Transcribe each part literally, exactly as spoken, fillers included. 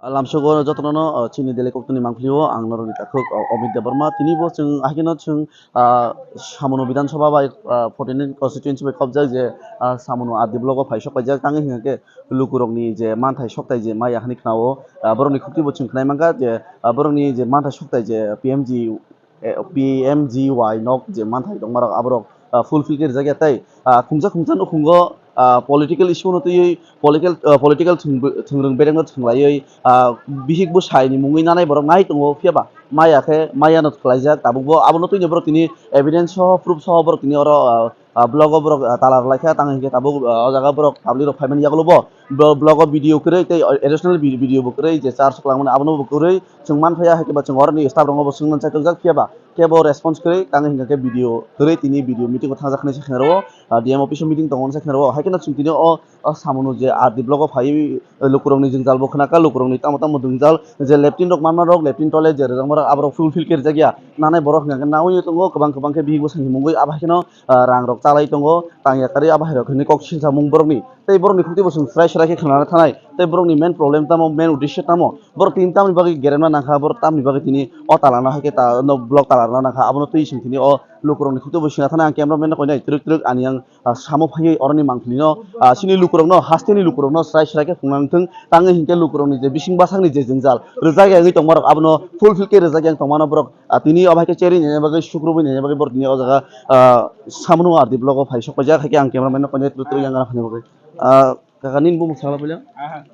Lamsogo jotono, o, chini Delhi koktwni mangpili o ang norokni takhuk, o, Amit Debbarma. Tini bo chwng ahikeno chwng, ah, Samono Bidhan Sabha bai, ah, forty nine constituency bai khopjak je, ah, Samono R D block o phai sok paijak. Tangwi hwnkhe lukurokni je manthai sokthai je maya hwnwi khna-o, ah, borokni khukti bo chwng khnai mankha je, ah, borokni je manthai sokthai je P M G eh, P M G Y nok je manthai tongmarok aborok, ah, fulfill khe rijak ya tei, ah, khungsa khungsa nukhungo, ah, political issue no twiwi political, ah, political thwng-, thwngrwng bereng no thwnglaiwi, ah, bihik bwsai ni mungwi nanai borok nai tongo, phiya ba maya khe maya no khwlaijak tabuk bo. Abono twino borok tini evidence soho, proof soho borok tini oro, ah, ah, block o borok, ah, tala rwlai kha, tang hinkhe tabuk, ah, o jaga borok public rok phaimani yagulo bo blo-, block o video kwrwi tei additional vi-, video bo kwrwi je charge kwlangmani abono bo kwrwi. Chwng manphaya hai khe ba chwng oroni staff rokno bo swngna chai tongjak, phiya ba kebo response kwrwi, tang hinkhe video kwrwi tini video meeting o thangjak hinwi se khenaro, ah, D M office o meeting tongo hinwi se khenaro. Hai kheno chwng tini o, o Samono je R D block o phaiwi, eh, lukurokni jwngjal bo khna kha, lukurokni tamo tamo jwngjal je latrine rok manma rok, latrine toilet je rwjakma rok aborok fulfill khe rijak ya. Nanai borok hwnkha khe naui tongo, kwbang kwbang khe bihik bwsani mungwi abo hai kheno, ah, rang rok chalai tongo, tang ya karwi abo hai rok hinwi kok silsamung borokni. Tei borokni khukti bo chwng srai srai khe khna thanai. Tei borokni main problem tamo, main uddesho tamo? Borok tini tamni bagwi geremna nangkha, borok tamni bagwi tini o talano hai khe ta, no block talarna nangkha, abono twi chwng tini o lukurokni khukti bo sina thana ang cameraman no koinai twrwk twrwk ani ang, ah, samo phaiwi oroni mangpili no, ah, chini lukurokno, hasteni lukurokno srai srai khe phungnang thung, tangwi hinkhe lukurokni je bising bwsakni je jwngjal rwjak ya wngwi tongmarok abono fulfill khe rwjak ya wng tongmano borok, ah, tini o hai khe cherwi nini bagwi sukrubwi nini bagwi borok tini o jaga, ah, Samono R D block o phai sok paijak, hai khe ang cameraman no koinai twrwk twrwk yang gana phaini bagwi. Ah, Kaka, nini bumung sakla puila?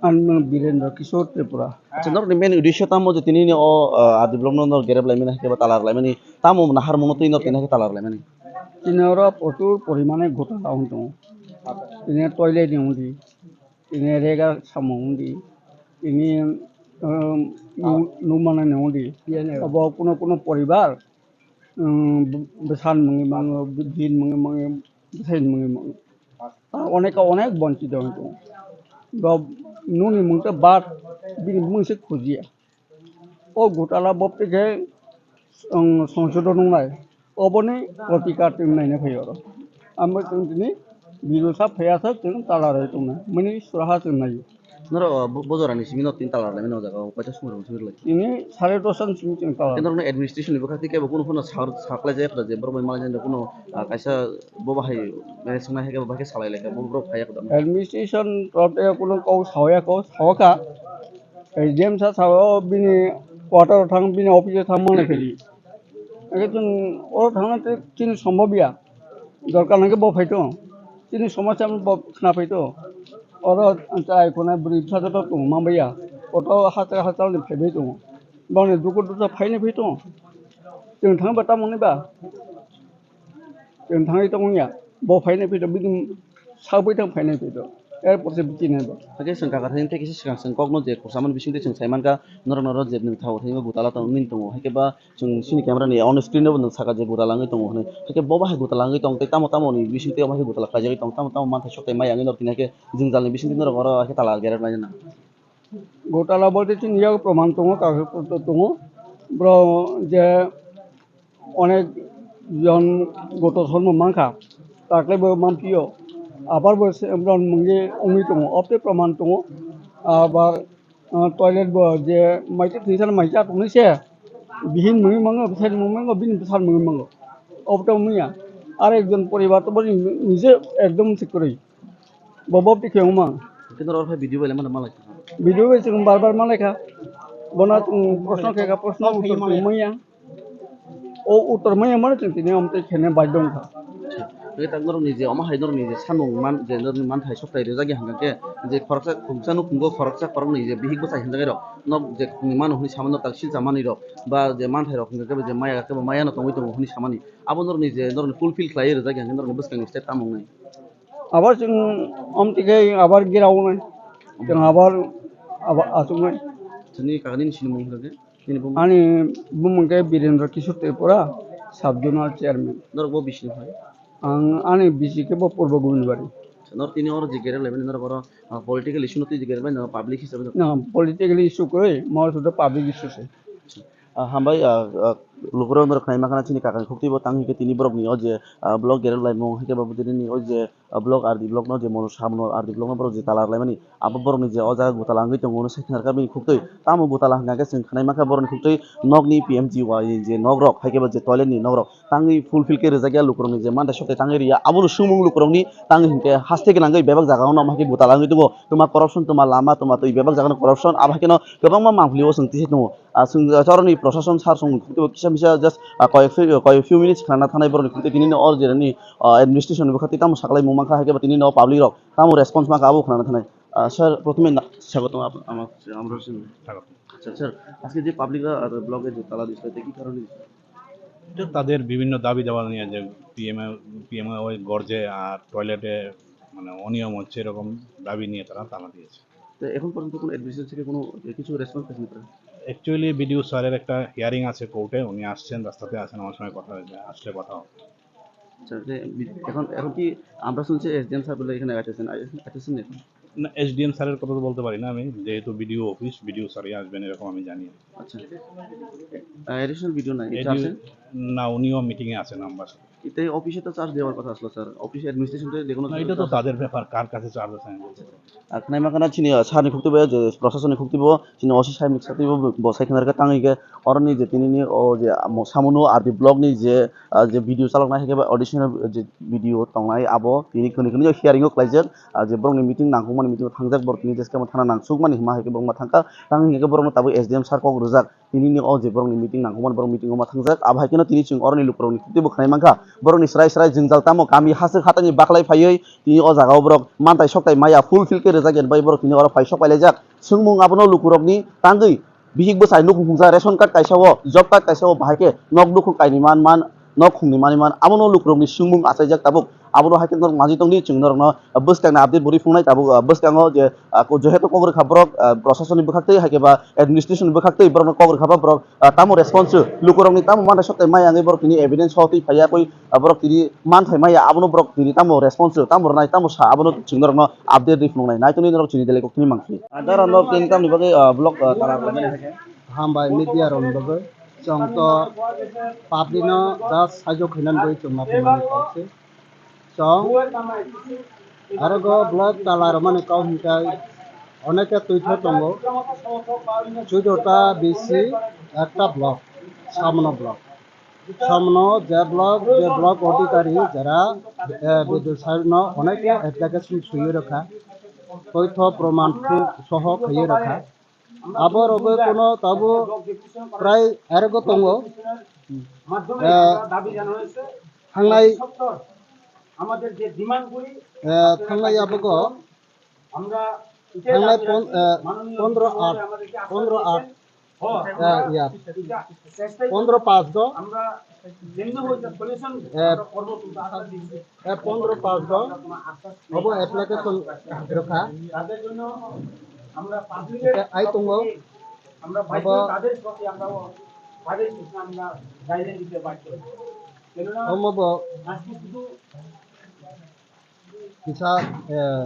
Ang no Birendra Kishore Tripura. Acha, norokni main uddesho tamo je tini ni o, ah, R D block no norok gerep laimani, hai khe ba tala rwlaimani, tamo nahar mano twi norok tini hai khe tala rwlaimani? Tini oro prochur porimane gotala wng tongo. Tini toilet ni wng di, tini rega samung wng di, tini, um, nu-, nukmana ni wng di. Obo kuno kuno poribar, um, bwsan mungwi mango, din mungwi mango, bwsaini mungwi mango. Onek, onek bonchito wng tongo. Bo nuni mung tei bad bini mung se khujiya. O gotala bo tei khe, um, songsodon wngnai. Oboni protikar chwng naina phai oro. Amo chwng tini birosa phaiya sa chwng tala rwi tongnai. Mani suraha chwng naio. Norok, uh, bo-, bojorani simi no tin tala rwlaimani o jaga o kaisa sumui rok simi rwlai. Tini sare dos ni simi chwng tala. Norokno administration ni bwkhak tei kebo kunu phano sa-, saklai jaya je borok bai malai jani kuno, ah, kaisa bo bahai, eh, swngnai hai khe bo bahai khe salai lai kha, bo borok phai ya khe. Administration rok tei kuno kok sao ya kho, sao kha. Ei James sa sao bini quarter o thang, bini office o thang manglai kha di. Eke chwng oro thangna tei chini sombhob ya. Dorkar nangkhe bo phai tongo. Chini somosya bo khna phai tongo. Oro chai khwnai bwrwi bwsa joto tong manbai ya. Auto hacha hacha ni phaibai tongo. Boni duku dusa phaini phai tongo. Chwng thangba tamo hwnwi ba? Chwng thangwi tongmani ya. Bo phaini phai tongo, bini sakbai tang phaini phai tongo. Er porse bwtwi nai bo. Hakhe chwng kaka thani tei kisa swkang chwng kokno je khorsa mani bisingtwi chwng sai mankha, norok norok je nwng thago thani bo gutala tong nini tongo. Hakhe ba chwng sini camera ni on screen o bo nwng saka je gutala wngwi tongo hwnwi. Hakhe bo bahai gutala wngwi tong tei tamo tamo ni bisingtwi omo hai gutala khlaijagwi tong, tamo tamo manthai sokthai maya wngwi norok tini hakhe jwngjal ni bisingtwi norok oro hakhe tala gerep lainai na. Gotala bolte chini yago proman tongo, kaka tongo. Bro je onek jon goto sormo mankha, takle bo manphiyo. Abar bo se bron mungwi wngwi tongo, obte proman tongo. Abar ah, toilet bo je maitwi thwisan maitwi atwknwi se, bihin mungwi mango, bwsai mungwi mango, bini bwsal mungwi mango. Obo to wngya. Ar ekjon poribar to boni nije ekdom thik kwrwi. Bo bob tikhe wngma. Khe norok phai video bai lamana malai kha. Video bai chwng bar bar malai kha. Bono chwng proshno khe kha, proshno uttor tong manya. O uttor manya mano chwng tini omo tei khene baidho wngkha. Hwnkhe tak norokni je omo hai norokni je samung man, je norokni manthai sokthai rijak ya hwnkhe je khoroksa khungsa nukhungo khoroksa khoroknwi je bihik bwsai hinjaknai rok nok je khungni mano hwnwi samano tak silsa manwi rok ba je manthai rok hwnkhe kebo je maya kebo maya no tongwi tongo hwnwi samani abo norokni je norokni fulfill khlaiwi rijak ya hwnkhe norokni bwskangni state tamo wngnai. Abar chwng omo twi khe abar gira wngnai. Chwng abar, abar achuknai. Chini kakani sinimung hwnkhe? Nini bumung? Ani bumung khe Birendra Kishore Tripura, sub zonal chairman. Norok bo bising hai? Ang ani bisi khe bo Purbo Gobindabari. Norok tini oro je gerek laimani norok oro, ah, political issue no twi je gerek laimani public hisabe no? Na, political issue kwrwi, mo sudo public issue se. Ah, hambai, ah, ah, Lukurok norok khnai mankha chini kakani khuktwi bo tang hinkhe tini borokni o je, ah, block gerek laimung hinkhe bo tini o je, ah, block R D block no je mono samono R D block no borok je talar laimani abo borokni je o jaga gutala wngwi tongo no sai khna rwkha bini khuktwi tamo gutala hwnkha khe chwng khnai mankha borokni khuktwi nokni P M G Y ni je nok rok haikhe bo je toilet ni nok rok tangwi fulfill khe rwjakya lukurokni je manta sokthai tangwi rwya abono swngmung lukurokni tangwi hinkhe haste gwnangwi bebak jaga o no haikhe gutala wngwi tongo twma corruption twma lama twma twi bebak jaga no corruption abo haikhe no kwbangma mangpili o chwng tisi tongo. Ah, chwng, ah, choroni prosason sar song kisa misa just, ah, koyek few, koyek few minutes khna thanai borokni khuktwi tini no or jereni, ah, administration ni bwkhak tamo saklai mung mankha haikhe tini no public rok tamo response mankha abo khna thanai. Ah, sir, prothome na-, স্বাগতম আপ-, আমার, আমার হোসেন। স্বাগতম। আচ্ছা, স্যার, আজকে যে পাবলিকরা আর ব্লকে যে তালা দিছিল, এটা কি কারণে দিছিল? এটা তাদের বিভিন্ন দাবি দাওয়া নিয়ে যে পিএমএ, পিএমএ ওই গর্জে আর টয়লেটে মানে অনিয়ম হচ্ছে, এরকম দাবি নিয়ে তারা তালা দিয়েছে। তো এখন পর্যন্ত কোনো অ্যাডমিনিস্ট্রেশন থেকে কোনো কিছু রেসপন্স পাইছেন আপনারা? অ্যাকচুয়ালি বিডিও স্যারের একটা হিয়ারিং আছে কোর্টে, উনি আসছেন, রাস্তাতে আছেন, আমার সঙ্গে কথা হয়েছে, আসলে কথা হবে। আচ্ছা, যে বি-, এখন, এখন কি আমরা শুনছি এসডিএম স্যার বলে এখানে আসছেন, আ-, আসছেন এখন? না, এসডিএম স্যারের কথা তো বলতে পারি না আমি, যেহেতু বিডিও অফিস, বিডিও স্যারই আসবেন এরকম আমি জানি। আচ্ছা। আহ, অ্যাডিশনাল বিডিও নাই, এটা এডি-, আছে? না, উনিও মিটিংয়ে আছেন আমবাসা। এটা অফিসে তো চার্জ দেওয়ার কথা আসলো স্যার, অফিস অ্যাডমিনিস্ট্রেশন তো যে কোনো না, এটা তো চার্জ তাদের ব্যাপার, কার কাছে চার্জ আছে আমি বলতে পারবো না। Khnaima khana chini, ah, sir ni khukti bo, je proshasoni khukti bo, chini O C sahib ni khukti bo, bo sai khna rwkha tang hwnkhe oroni je tini ni o je, ah, mo-, samono R D block ni je, ah, je B D O chaloknai hwnkhe ba additional je B D O tongnai abo tini khwnwi khwnwi hearing o khlaijak, ah, je borok ni meeting nangkukmani meeting o thangjak borok tini jeskhe thana nangsukmani hwnma hai khe borok ma thangkha tang hwnkhe borok no tabuk S D M sir kok rwjak. Tini ni o je borok ni meeting nangkukmani borok meeting o ma thangjak. Abo hai kheno tini chwng oroni lukurok ni khukti bo khwnai mankha. Borok ni srai srai jwngjal tamo kami hasik hatai ni baklai phaiwi tini o jaga o borok mantai soktai maya fulfill khe rwjak ya bai borok tini oro phai sok pai laijak. Swngmung abono lukurok ni tangwi bihik bwsai nukhung khungsa ration card kaisa o, job card kaisa o, bahai khe nok nukhung kainwi man man, nok khungni manwi man, abono lukurok ni swngmung achaijak tabuk. Abono hai khe norok manjwi tongdi, chwng norokno bwskangni update bo rwi phunuknai tabuk, ah, bwskango je, ah, ko-, jehetu kok rwkha borok, ah, proshasoni bwkhaktwi hai khe ba administration ni bwkhaktwi borokno kok rwkha ba borok, ah, tamo response lukurokni tamo manthai sokthai maya wngwi borok tini evidence sotwi phaiya koi, ah, borok tini manthai maya abono borok tini tamo response tamo rwnai tamo sa abono chwng norokno update rwi phunuknai nai tongdi norok chini delai koktini mangphi. Ah, dara norok tini tamni bagwi, ah, block, ah, tara khlaimani hai khe. Hambai media rokni bagwi chwng to public no just saijo khainani bagwi chwng ma phunuknai kok se. Chwng aro go block tala rwmani kok hwnkhe onekhe twitho tongo. Chuidota B C ekta block, Samno block. Samno je block, je block odhikari jara, eh, Bidyu sir no onekhe application swiwi rwkha. Toitho proman proof soho khaiwi rwkha. Abo rogwi kuno tabuk prai arogo tongo. Eh, thangnai, eh, thangnai abogo, thangnai pon-, eh, pondro aat, pondro aat, eh, ya, pondro paanch do, eh, eh, pondro paanch do, obo application rwkha. Ai tongo, abo omo bo kisa, eh,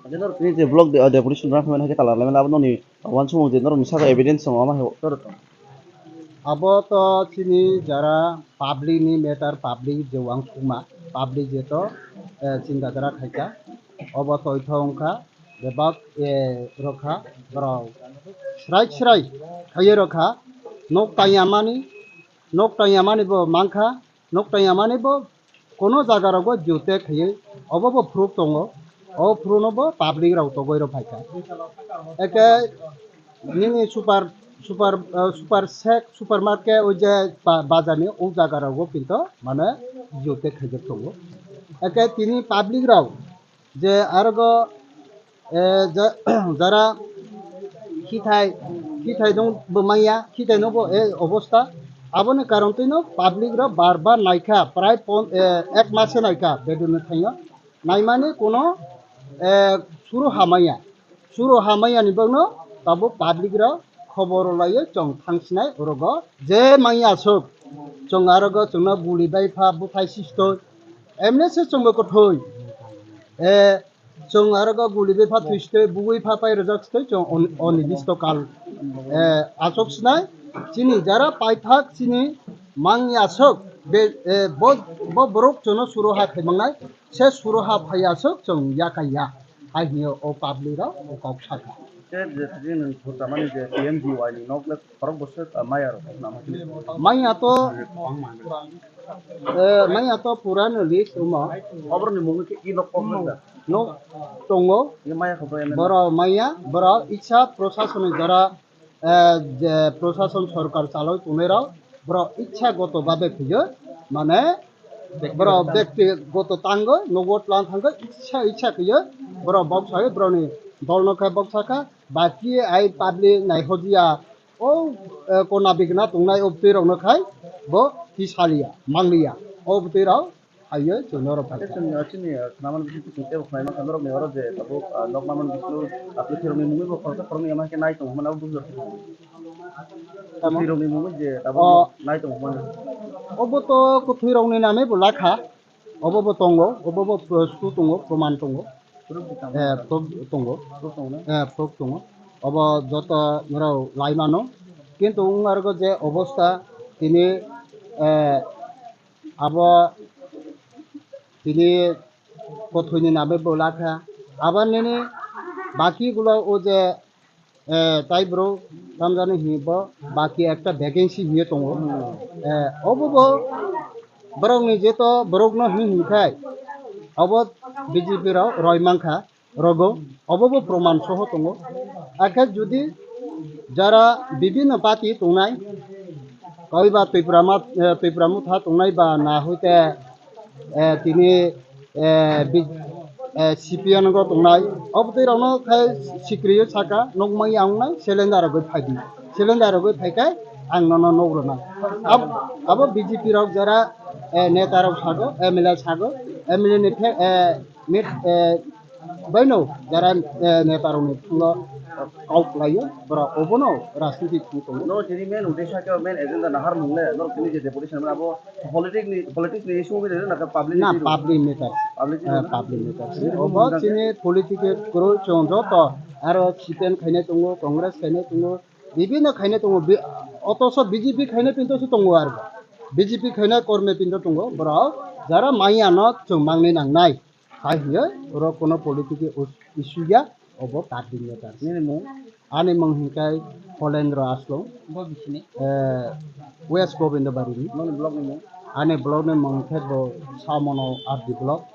Ade norok tini je block de-, deputation rang phai mani hai khe talar lai mani abo nokni uansukmung je norokni saka evidence tongo omo hai. Abo to chini jara public ni matter, public je uansukma, public je to, eh, chinta jara khaikha, obo toitho wngkha, bebak, eh, rokha, borok srai srai khaiwi rokha, nok tangya mani, nok tangya mani bo mankha, nok tangya mani bo kono jaga rogo jutek khaiwi obo bo proof tongo, o proof no bo public rok togoi rok phaikha. Eke nini super, super, eh, super sek, supermarket o je ba-, bazar ni o jaga rogo kinto mane jutek khaijak tongo. Eke tini public rok je arogo, eh, ja-, jara khithai, khithai no bo manya, khithai no bo e obosta. Aboni karon twi no public rok bar bar naikha, prai pon-, eh, ek mas se naikha bedroom ni thaio. Naimani kuno, eh, suru hamaya. Suru hamaya ni bagno tabuk public rok khobor laiyo chwng thangsinai orogo je manya aswk. Chwng arogo chwngno guli bai pha bwthai sisto. Emne se chwngbo kwthwi. Eh, Chwng aro go guli bai pha thwi stwi, bugui pha pai rwjak stwi, chwng on-, onidisto kal, eh, achuk sinai, Chini jara paithak chini mangya sok be, eh, bo, bo borok chwngno suruha khaimangnai, se suruha phaiya sok chwng yakaiya. Hai hwnwi o public rok o kok sakha. Tei je tini nwng thurtamani je P M G Y ni nok le khorok bwswk, ah, maya rok nang. Maya to, eh, maya to purano list omo. Oborni mungwi khe i nok kok nang da? Nok tongo. Ye maya khe bo ene. Borok maya, borok iksa proshasoni jora, eh, je proshason sorkar chaloi tongnai rok, borok iksa goto babe khuyo, mane borok bekti goto tango, nogo tlang thango, iksa iksa khuyo, borok bok sayo, borokni dolno khe bok sakha, baki ai public naihojiya, o, eh, kona bigna tongnai o bwtwi rokno khai bo tisaliya, mangliya, o bwtwi rok Aiyo, chwng norok Hakhe phai. Chwng, ah, chini, ah, khwnamani bisingtwi chwng teibo khwnaima kha norokni oro je tabuk, ah, nokmamani bisingtwi, ah, kwthwirokni mungwi bo khoroksa khoroknwi ema khe nai tongo hwnmani abo buji rw kha. Tamo? Kwthwirokni mungwi je tabuk Oh. Nai tongo hwnmani. Obo to kwthwirokni name bo lakha. Obo bo tongo, obo bo pro-, su tongo, proman tongo. Proof bo tamo? Eh, proof tongo. Proof tongo na? Eh, proof tongo. Obo joto norok lai mano. Kintu wng argo je obostha tini, eh, Abo tini kwthwini name bo lakha. Abo nini baki gulo o je, eh, tai bro tamjani hi bo baki ekta vacancy hiye tongo. Eh, obo bo borokni jeto borokno hi hinkhai obo B J P rok roi mankha. Rogo, obo bo proman soho tongo. Akhe jodi jara bibhinno party tongnai, koi ba Tipra ma-, eh, Tipra motha tongnai ba na hoite, eh, tini, eh, bi-, eh, C P M go tongnai, obo twi rokno khai sikriyo saka, nokmai ya wngnai, cylinder rogwi phaidi. Cylinder rogwi phaikai ang nono nok rwnai. Ab-, abo B J P rok jara, eh, neta rok sago, M L A sago, M L A ni phe-, eh, mit, eh, Baino jara, eh, neta rokni thangno kok khlaio, borok obono rajniti thang tongo. No, chini main uddesho khe main agenda nahar mung le, no, chini je deputation abo politics ni, politics ni issue bai na ka public Na, ni public matter. Public ni Eh, na? Public matter. Chini Obo mung chini political kwrwi chwng joto aro C P M khainai tongo, Congress khainai tongo, bibhinno khainai tongo, bi-, otoso B J P khainai pinto se tongo aro. B J P khainai kormi pinto tongo, borok jara maya no chwng mangni nangnai. Hai hiyo, oro kono political us-, issue ya, obo public matter. Nini mung? Ani mung hinkhe Holendra Aslong. Bo bisini? Eh, West Gobindabari ni. Nini block ni mung? Ani block ni mung hinkhe bo Samono R D block.